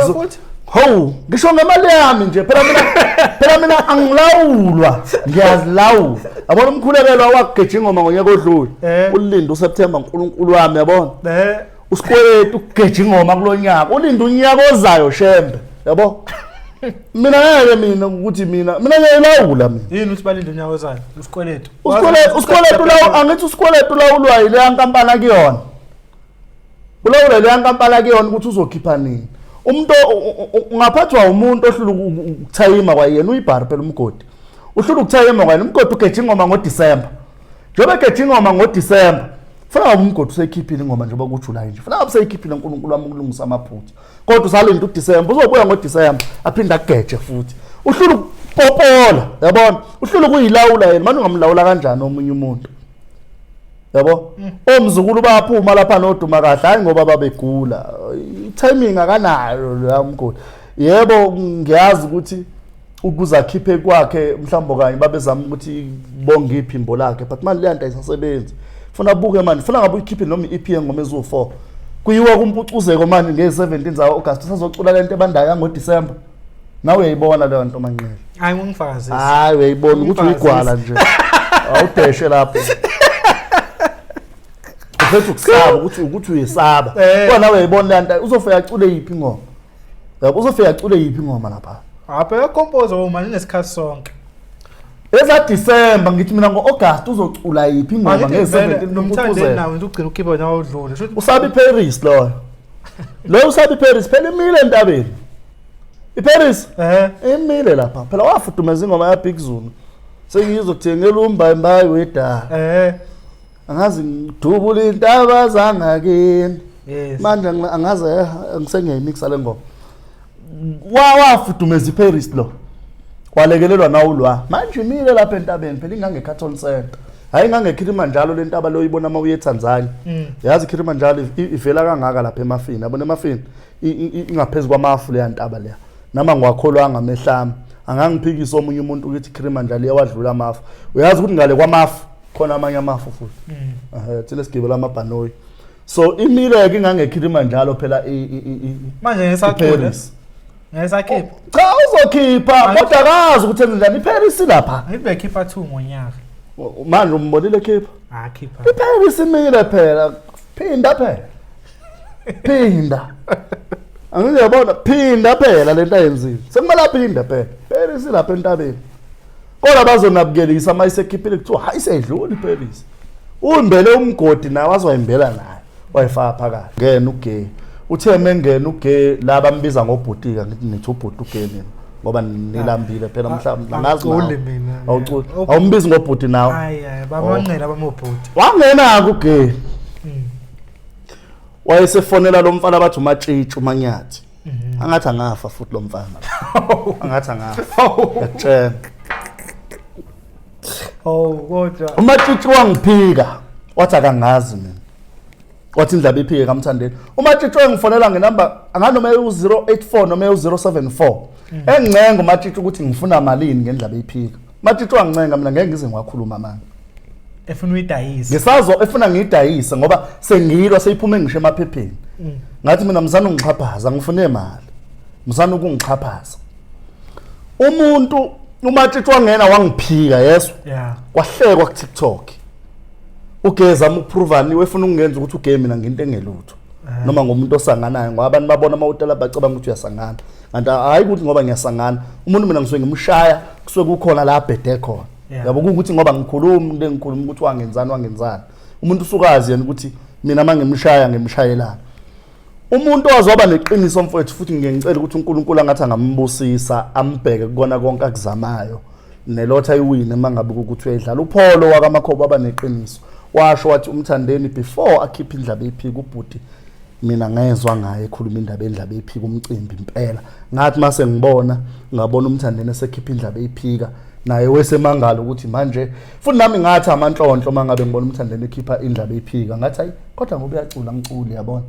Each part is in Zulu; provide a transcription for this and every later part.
Futhi Hawu, ngisho ngemali yami nje phela mina angilawulwa, ngiyazilawula. Yabona umkhulekelwa wakugeja ingoma ngonyaka odlule. Ulinda uSeptember, uNkulunkulu wami, yabona. Usikweletu ukugeja ingoma kulonyaka. Ulinda unyaka ozayo shembe, yabo? Mina ngeke mina ukuthi mina ngiyilawula mina. Yini uthi balinde unyaka ozayo? Usikweletu. Usikweletu lawo, angithi usikweletu lawulwa yileya nkampani akuyona. Ulawula leya nkampani akuyona ukuthi uzokhipha nini. Umuntu ungaphathwa umuntu ohlula ukuthayima kwayena, uyibhari phela umgodi. Uhlula ukuthayima kwayena umgodi, ugeja ingoma ngoDisemba. Njengoba egeja ingoma ngoDisemba, funa ngabe umgodi useyikhiphile ingoma njengoba kuJuly nje. Funa ngabe useyikhiphile, uNkulunkulu wami, ukulungisa amaphutha. Kodwa usalinda uDisemba, uzobuya ngoDisemba aphinde ageje futhi. Uhlula ukupopola, yabona? Uhlula ukuyilawula yena, manje ungamlawula kanjani omunye umuntu? Yabo, omzukulu bayaphuma lapha noduma kahle, hayi ngoba babegula, i-timing akanayo la umgodi. Yebo, ngiyazi ukuthi ukuze akhiphe kwakhe mhlawumbe kanye babezama ukuthi bonge iphimbo lakhe, but manje leya nto ayisasebenzi. Funa buke manje, funa ngabe uyikhiphe noma i-EP yengoma eziwu-4, kuyiwa kumpucuzeko manje nge-17 za-August, usazocula lento ebandayo yangoDisemba. Nawe uyayibona leyo nto, Manqele. Hayi, ngingifakazise. Hayi, uyayibona ukuthi uyigwala nje, awudeshe lapho, uphethe ukusaba ukuthi uyesaba. Kodwa nawe uyayibona le nto, uzofika acule yiphi ingoma, yabo? Uzofika acule yiphi ingoma lapha? Apha yacompose uma ninesikhathi sonke. Eza December, ngithi mina ngo-August uzocula yiphi ingoma nge-17? Nomthandeni nawe nje ugcina ukhipha nawe udlule. Shuthi Usabe iParis loyo, lo usabe iParis phela, imile entabeni iParis. Imile lapha phela, wafudumeza ingoma ya Big Zulu, sengizokuthengela umbayimbayi wedala. Angazi ngidubula intaba zangakini. Manje angaze ngisengiyayimixa le ngoma. Wafudumeza iParis lo, walekelelwa nawulwa, manje imile lapha entabeni phela, ingange-Carlton Center, hayi, ingange-Kilimanjaro le ntaba lo uyibona uma uye eTanzania. Yazi iKilimanjaro ivela kangaka lapha emafini, yabona emafini ingaphezu kwamafu leya ntaba leya. Nama ngiwakholwanga amehlami, angangiphikisa omunye umuntu ukuthi iKilimanjaro iyawadlula amafu. Uyazi ukuthi ngale kwamafu khona amanye amafu futhi. Thina sigibela amabhanoyi, so imile-ke ingange-Kilimanjaro phela Manje ngisacula. iParis. Ngisakhipha. Cha, uzokhipha, kodwa akazi ukuthi enze njani. IParis lapha. Ngithi bekhipha 2 ngonyaka. Manje umbonile khipha? Akhipha. IParis imile phela, phinda phela, phinda, angiyabona, phinda phela lento ayenzile, sekumele aphinde phela. Paris lapha entabeni, kodwa bazonabukelisa uma isekhiphile, kuthiwa hayi, seyidlula iParis. Uyimbele umgodi nawe, wazoyimbela naye, wayifaka phakathi. Ngena ugay, uthe mengena ugay la bambiza ngobhutika, ngithi nithi ubhuti ugay nina ngoba nilambile phela mhlawumbe, angazi nawe. Angiculi mina. Awuculi? Awumbizi ngobhuti nawe? Hayi hayi, bamanqela bamobhuti. Wangena-ke ugay, wayesefonela lo mfana bathi uMatshitshi uManyathi. Angathi angafa futhi lo mfana, angathi angafa, ngiyakutshela. Oh, kodwa uMatshitshi wangiphika, wathi akangazi mina, wathi indlaba iphike kaMthandeni. UMatshitshi wangifonela ngenamba anganoma ewu-084 noma ewu-074, engincenga uMatshitshi ukuthi ngifuna malini ngendlaba iphika. Matshitshi wangincenga, mina ngeke ngize ngiwakhuluma manje. Efuna uyidayisa. Ngisazo efuna ngiyidayise ngoba sengilwa, seyiphume ngisho emaphepheni. Ngathi mina, msana ungixhaphaza, ngifune imali, msana ukungixhaphaza. Umuntu uMatshitshi wangena wangiphika, yeso. Kwahlekwa ku-TikTok, ugeza umuprovani wefuna ukungenza ukuthi ugame mina nginto engelutho noma ngomuntu osanganayo, ngoba abantu babona uma utela bacabanga ukuthi uyasangana, kanti hayi, ukuthi ngoba ngiyasangana umuntu mina ngisuke ngimshaya, kusuke kukhona la abhede khona. Yabo, kuwukuthi ngoba ngikhuluma into engikhuluma ukuthi wangenzani, wangenzani, umuntu usukazi yena ukuthi mina uma ngimshaya ngimshayelana. Umuntu owazi waba neqiniso, mfowethu, futhi ngiye ngicela ukuthi uNkulunkulu angathi angambusisa, ambheke kukona konke akuzamayo, nelotha ayiwine uma ngabe ukuthi uyayidlala. Upholo wakaMakhoba waba neqiniso, washo wathi uMthandeni before akhiphe indlaba eyiphika ubhuti, mina ngezwa ngaye ekhuluma indaba endlaba eyiphika umcimbi impela. Ngathi mase ngibona, ngabona uMthandeni esekhipha indlaba eyiphika naye, wesemangala ukuthi manje futhi nami ngathi amanhlonhlo uma ngabe ngibona uMthandeni ekhipha indlaba eyiphika, ngathi hayi, kodwa ngoba uyacula ngicule, yabona.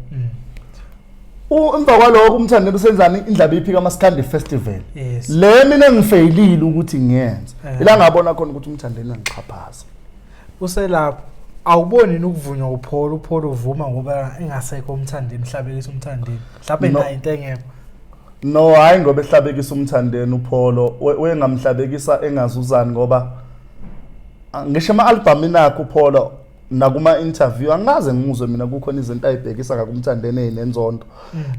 Emva kwalokho uMthandeni usenzani indlaba iphika amaskandi festival. Le mina engifeyilile ukuthi ngiyenze. Ila ngabona khona ukuthi uMthandeni angixhaphaza. Uselapho, awuboni yini ukuvunywa uPaul? UPaul uvuma ngoba engasekho uMthandeni, mhlabelisa uMthandeni mhlawumbe. No. Nayo into engekho. No, hayi, ngoba ehlabekisa uMthandeni uPholo, wengamhlabekisa engazuzani, ngoba ngisho ama-album akhe uPholo nakuma-interview angaze ngimuzwe mina kukhona izinto ayibhekisa ngakuMthandeni ey'nenzondo,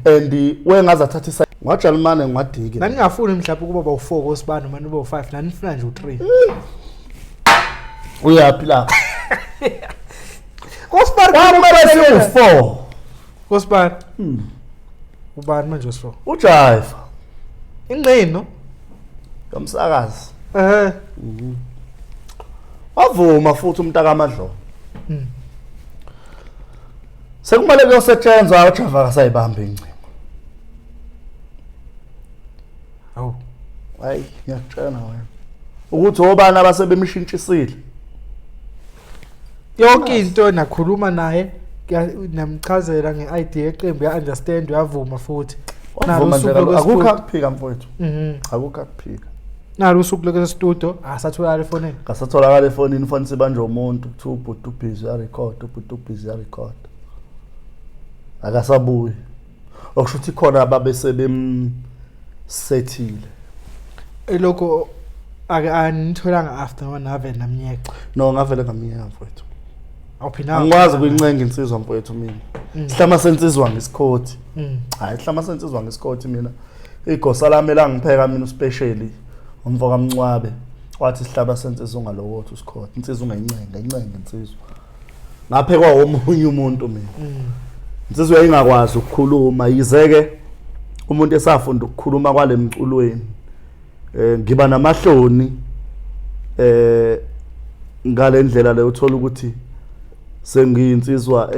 and wengaze athathe ngwajalimane ngwadike. Naningafuni mhlawumbe ukuba bawu-4 kosibani noma nibe u-5, nanifuna nje u-3. Uyaphi lapho? Kosibani. Kwamele siwu-4. Kosibani. Ubani manje wesi-4? Ujayiva. Inqino. Yomsakazi. Wavuma futhi umntakaMadlomo. Sekumele kuyosetshenzwa, uJava akasayibamba ingcingo. Hawu. Hayi, ngiyakutshela wena ukuthi obani abasebemshintshisile. Yonke into nakhuluma naye, namchazela nge-idea yeqembu, ya-understand, uyavuma futhi. Nalo Wavuma nje usuku kaloku. Akukho lokwe-studio. akuphika, mfowethu. Akukho akuphika. Nalo usuku lokwe-studio asatholakala efonini. Ngasatholakala efonini, ifoni sibanjwe umuntu, kuthiwa ubhuti ubhizi uyarekhoda, ubhuti ubhizi uyarekhoda, akasabuyi. Okusho ukuthi khona ababe sebemsethile. Elokho ake anitholanga after noma nave namnyeka? No, ngavele ngamyeka, mfowethu. Awuphindanga? Angikwazi ukuyincenga insizwa, mfowethu, mina. Sihlama sensizwa ngesikhothi. Hayi, sihlama sensizwa ngesikhothi. Mina igosa lami elangipheka mina uspecially umfo kaMncwabe wathi sihlaba sensizwa ungalokothi usikhothi insizwa, ungayincenga incenga insizwa. Ngaphekwa omunye umuntu mina. Insizwa yayingakwazi ukukhuluma, yize-ke umuntu esafunda ukukhuluma kwale mculweni. Ngiba namahloni ngale ndlela leyo, uthola ukuthi sengiyinsizwa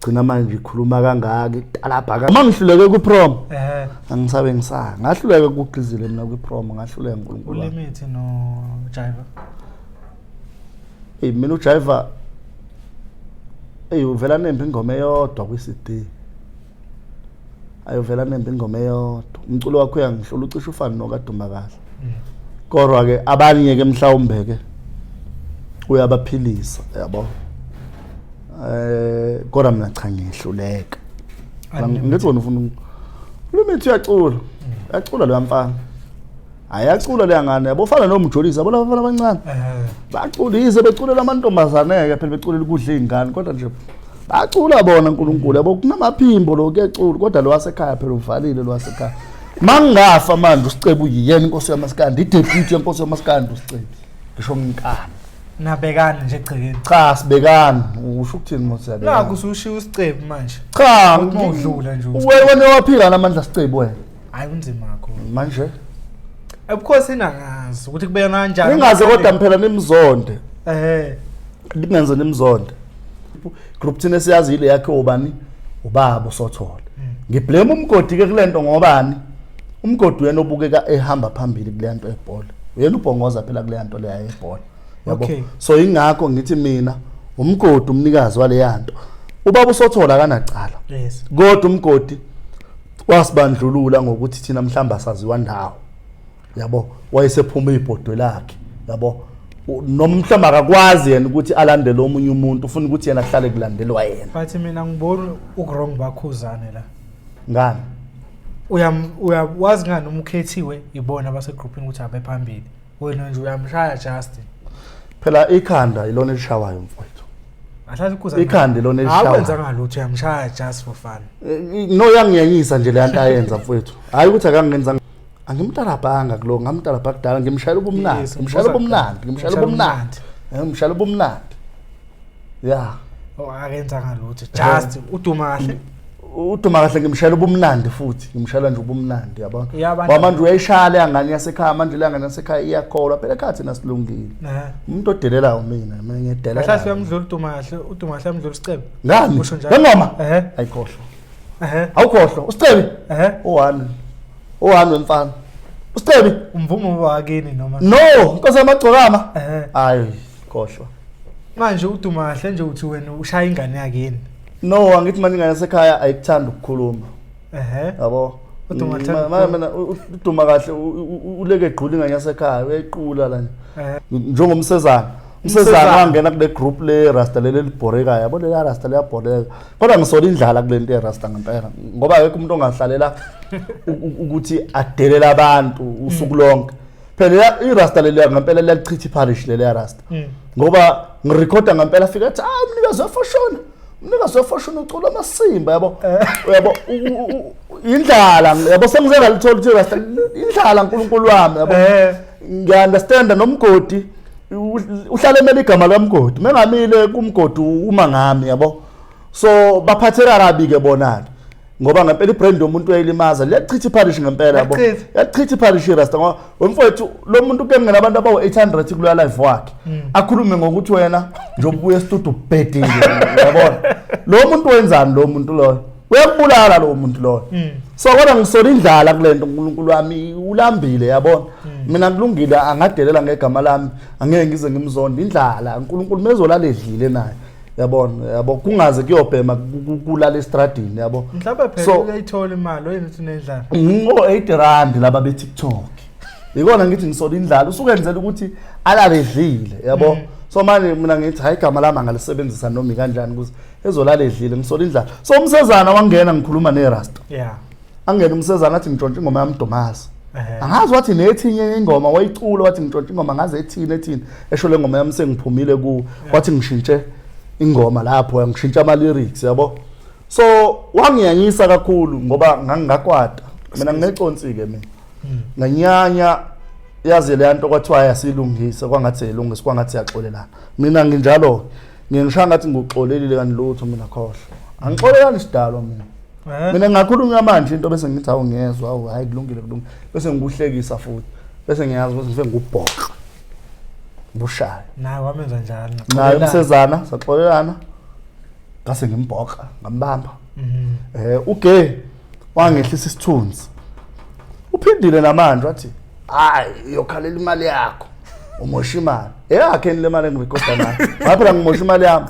gcina manje ikhuluma kangaka italabha. Uma ngihluleke kwi-prom, angisabe ngisaya. Ngahluleka kugqizile mina kwi-prom, ngahluleka, uNkulunkulu wami. Ulimit no Jiva. Eyi, mina uJiva, eyi, uvela nembi ingoma eyodwa kwi-CD. Ayovela nembi ingoma eyodwa. Umculo wakho uyangihlula, ucishe ufane nokaDuma kahle. Kodwa ke abanye ke mhlawumbe ke uyabaphilisa, yabo. Kodwa mina cha, ngihluleka. Ngithi wena ufuna Limit, uyacula. Uyacula lo mfana. Ayacula leya ngane, yabo, fana noMjolisi, yabo, laba bafana abancane. Baculise beculela amantombazane ke phela, beculela ukudla izingane, kodwa nje bacula bona uNkulunkulu, yabo, kunamaphimbo lo kuyacula, kodwa lo wasekhaya phela uvalile lo wasekhaya. Mangafa manje uSicebi uyiyena inkosi yamaskandi, i-deputy yenkosi yamaskandi uSicebi. Ngisho nginkani. Nabekani nje egcekeni? Cha, sibekani. Usho ukuthini mos yabekani? Nakho usushiya uSicebi manje. Cha, Uthi uma udlula nje wena waphika namandla Sicebi wena. Hayi, kunzima kakhulu. Manje ebukhosini angazi ukuthi kubeka kanjani. Ningaze kodwa phela nimzonde. Ningenze nimzonde. Group thina esiyazi ile yakhe ubani? Ubaba uSothole. Ngiblame umgodi ke kulento, ngobani? Umgodi uyena obukeka ehamba phambili kule nto ebhola. Uyena ubhongoza phela kule nto leya ebhola. Yabo. So ingakho ngithi mina umgodi umnikazi wale nto. Ubaba uSothola akanacala. Kodwa umgodi wasibandlulula ngokuthi thina mhlamba asaziwa ndawo. Yabo, wayesephuma ibhodwe lakhe. Yabo, noma mhlawumbe akakwazi yena ukuthi alandele omunye umuntu, ufuna ukuthi yena ahlale kulandelwa yena. But mina ngibona uku-wrong bakhuzane la. Ngani? Uyam uyawazi ngani uma ukhethiwe ibona abasegroupini ukuthi abe phambili, wena nje uyamshaya just. Phela ikhanda ilona elishawayo, mfowethu. Ahlathi ukhuza. Ikhanda ilona elishawayo. Akwenza ngalutho, uyamshaya just for fun. No, yanginyanyisa nje le nto ayenza, mfowethu. Hayi ukuthi akangenza, angimtalabhanga kulo, ngamtalabha kudala, ngimshayela ubumnandi. Ngimshayela ubumnandi, ngimshayela ubumnandi. Ngimshayela ubumnandi, ya. Oh, akenza ngalutho, just uduma kahle. Uduma kahle, ngimshayela ubumnandi futhi ngimshayela nje ubumnandi, yabona. Iyabantu- Ngoba manje uyayishaya leya ngane yasekhaya, manje leya ngane yasekhaya iyakholwa phela, ekhaya thina silungile. Umuntu odelelayo mina, mina ngiyadelela. Kahle uyamdlula uduma kahle, uduma kahle uyamdlula uSicebi. Ngani? Usho njalo. Ngengoma? Ehhe. Ayikhohlwa. Ehe. Awukhohlwa uSicebi. Ehe. U-one, u-one wemfana uSicebi. Umvumo wakini noma? No, inkosi yamagcokama. Ehe. Hayi, khohlwa. Manje uduma kahle nje uthi wena ushaya ingane yakini. No, angithi manje ingane yasekhaya ayikuthanda ukukhuluma. Yabo. Uduma kahle. Mina uduma kahle uleke egqula ingane yasekhaya, uyayiqula la. Njengomsezana. Umsezana wangena kule group le rasta leli elibhorekayo, yabo, lela rasta liyabhoreka, kodwa ngisola indlala kule nto yerasta ngempela, ngoba akekho umuntu ongahlalela ukuthi adelele abantu usuku lonke. Phela irasta leli ngempela liyalichitha iparish leli rasta, ngoba ngirekhoda ngempela, fika athi, "Ah, umnikazi wefoshona, umnikazi wefoshona ucula amasimba," yabo, uyabo, indlala, yabo, sengize ngalithola ukuthi rasta indlala, nkulunkulu wami, yabo. Ngiya-understanda nomgodi uhlale emele igama lkamgodi, mengamile kumgodi uma ngami, yabo. So baphatheka kabi-ke bona-ke, ngoba ngempela ibrand yomuntu uyayilimaza, liyachitha iparish ngempela, yabo. Liyachitha. Yachitha iparish irasta, ngoba wemfowethu lo muntu kuyengena abantu abawu-800 kuloya live wakhe, akhulume ngokuthi wena njengoba ubuya estudio ubhedile, yabona. Lo muntu wenzani? Lo muntu loyo uyakubulala, lo muntu loyo. So kodwa ngisola indlala kule nto, uNkulunkulu wami, ulambile, yabona. Mina kulungile, angadelela ngegama lami, angeke ngize ngimzonde. Indlala, uNkulunkulu mezolala edlile naye, yabona, yabo, kungaze kuyobhema kulala estradini, yabo. Mhlawumbe phela uyayithola imali oyini uthi unendlala. Ngo 8 rand laba be TikTok, ikona ngithi ngisola indlala, usukenzela ukuthi alale edlile, yabo. So manje mina ngithi hayi, igama lami angalisebenzisa noma kanjani ukuze ezolala edlile. Ngisola indlala. So umsezana wangena, ngikhuluma nerasta, angena umsezana athi ngitshontshe ingoma yamdomazi. Angazi wathi nethinye ingoma wayicula, wathi ngitshontshe ingoma, ngaze ethini ethini, esho le ngoma yami sengiphumile ku, wathi ngishintshe ingoma lapho, ngishintsha ama lyrics, yabo. So wangiyanyisa kakhulu ngoba ngangingakwata mina, ngineconsi-ke mina, nganyanya, yazi leya nto kwathiwa yasilungise, kwangathi siyayilungisa, kwangathi siyaxolelana. Mina nginjalo, ngingishaya ngathi ngikuxolelile, kanti lutho mina, khohlwa, angixolelani sidalwa mina. Mina ngingakhulunywa manje into bese ngithi, "Awu, ngiyezwa, awu, hayi, kulungile, kulungile," bese ngikuhlekisa futhi, bese ngiyazi ukuthi ngifike ngubhoxa bushaya. Nawe wamenza njalo? Naye umsezana saxolelana, ngase ngimbhoxa, ngambamba. Uge wangehlisa isithunzi, uphindile namanje wathi, "Hayi, uyokhalela imali yakho, umosha imali eyakhe le mali engirekhoda nayo." Ngaphela phela ngimosha imali yami.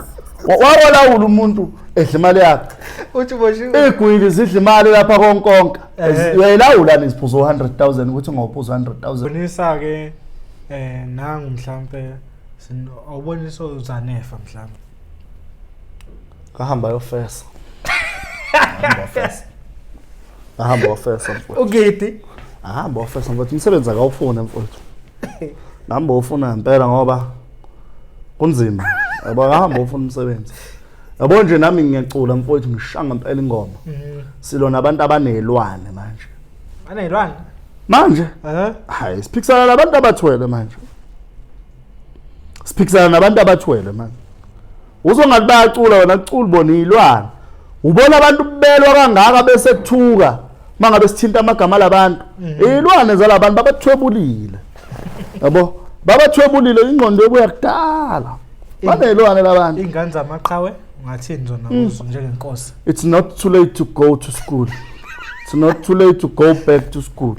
Wawalawula umuntu edla imali yakhe. Uthi mosha. Igwili zidla imali lapha konkonke. Uyayilawula nisiphuzo 100,000 ukuthi ungawuphuza 100,000. Bonisa ke nangu mhlambe awubonisa uzanefa mhlambe. Kahamba yofesa, hamba ofesa, ahamba ofesa, mfowethu. Ugidi. Ahamba ofesa, mfowethu, umsebenzi akawufuni, mfowethu. Hamba ufuna ngempela ngoba kunzima, yabo. Ahamba ufuna umsebenzi, yabo. Nje nami ngiyacula, mfowethu, ngishaya ngempela ingoma. Silona abantu abanelwane manje. Aneyilwane. Manje hayi, siphikisana nabantu abathwele manje, siphikisana nabantu abathwele manje. Uzongathi bayacula, wena kucula bona iy'lwane. Ubona abantu belwa kangaka bese kuthuka mangabe sithinta amagama labantu, iy'lwane zalabantu babathwebulile, yabo, babathwebulile, ingqondo yokuya kudala, baney'lwane labantu. Ingane zamaqhawe ungathini zona kuzo njengenkosi? It's not too late to go to school, it's not too late to go back to school.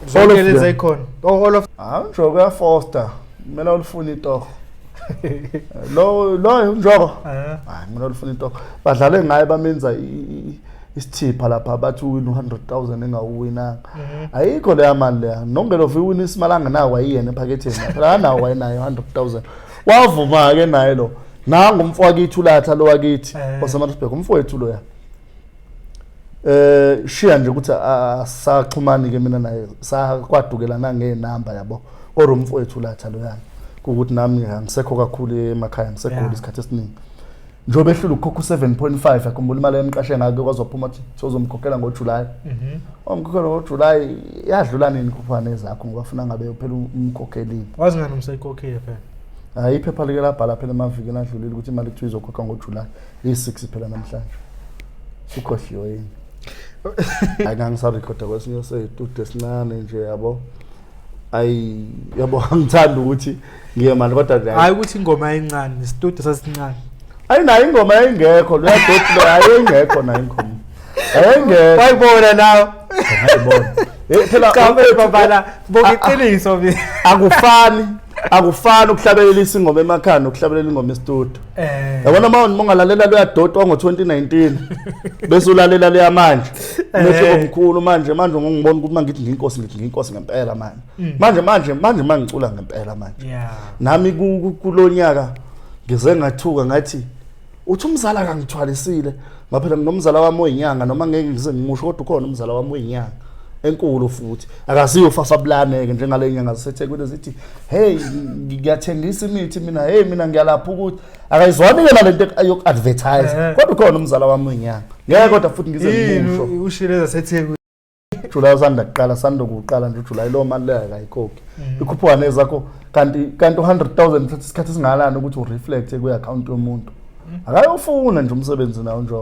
All of Zonke them. lezi ezikhona. Oh, all of Hayi, unjoko uyafosta, kumele ulifune itoho lo lo unjoko. Hayi, kumele ulifune itoho. Badlale ngaye, bamenza isithipha lapha, bathi uwina u-100,000 engawuwinanga. Ayikho leya mali leya. Nongelo iwina isimali angenawo wayiyena ephaketheni phela, anawo wayenayo 100,000. Wavuma-ke naye lo nangu umfo wakithi ulatha lo wakithi waseMaritzburg, umfowethu loya. Shiya nje ukuthi asaxhumani ke mina naye, sakwadukelana ngenamba, yabo, kodwa umfowethu latha loyana, kuwukuthi nami angisekho kakhulu emakhaya, ngisegoli isikhathi esiningi. Njengoba ehlula ukukhokha u-7.5, akhumbula imali emqashe ngake kwazophuma athi sozomkhokhela ngoJuly. Wamkhokhela ngoJuly, yadlula nini khupha nezakho, ngoba funa ngabe phela umkhokhelile. Wazi ngani umsayikhokhile phela? Hayi, iphepha like labhala phela emavikini adlulile ukuthi imali kuthiwa izokhokha ngoJuly, iyi-6 phela namhlanje. Sukhohliwe yini? Hayi, ngangisarekhoda kwesinye sey'tudio esincane nje, yabo. Ayi, yabo, angithandi ukuthi ngiye mani, kodwa nje Hayi, ukuthi ingoma yayincane, isitudio sasincane. Ayinayo ingoma, yayingekho loya doti lo, ayingekho nayo ingoma, ayingekho. Wayibona nawe? Ngayibona. Phela Cha, babala, buka iqiniso mina. Akufani. Akufani ukuhlabelela isingoma emakhaya nokuhlabelela ingoma e-studio. Yabona, uma ungalalela loya doti wango-2019 bese ulalela leya manje, umehluko omkhulu. Manje ngongibona ukuthi mangithi ngiyinkosi, ngithi ngiyinkosi ngempela manje. Manje mangicula ngempela manje. Nami kulo nyaka ngize ngathuka, ngathi uthi umzala kangithwalisile, ngaphela nginomzala wami oyinyanga, noma ngeke ngize ngimusho, kodwa ukhona umzala wami oyinyanga enkulu, futhi akasiyo ufasabulane-ke njengale nyanga ziseThekwini zithi, "Hey, ngiyathengisa imithi mina, hey, mina ngiyalapha," ukuthi akayizwani-ke nale nto yoku-advertise. Kodwa ukhona umzala wami oyinyanga, ngeke kodwa futhi ngize ngimusho. Yini ushile zaseThekwini? July usanda kuqala, sanda kuqala nje uJuly, leyo mali leyo akayikhokhi, ikhuphuka nezakho. Kanti u-100,000 uthatha isikhathi esingakanani ukuthi u-reflect kwi-account yomuntu? Akayofuna nje umsebenzi nawo nje.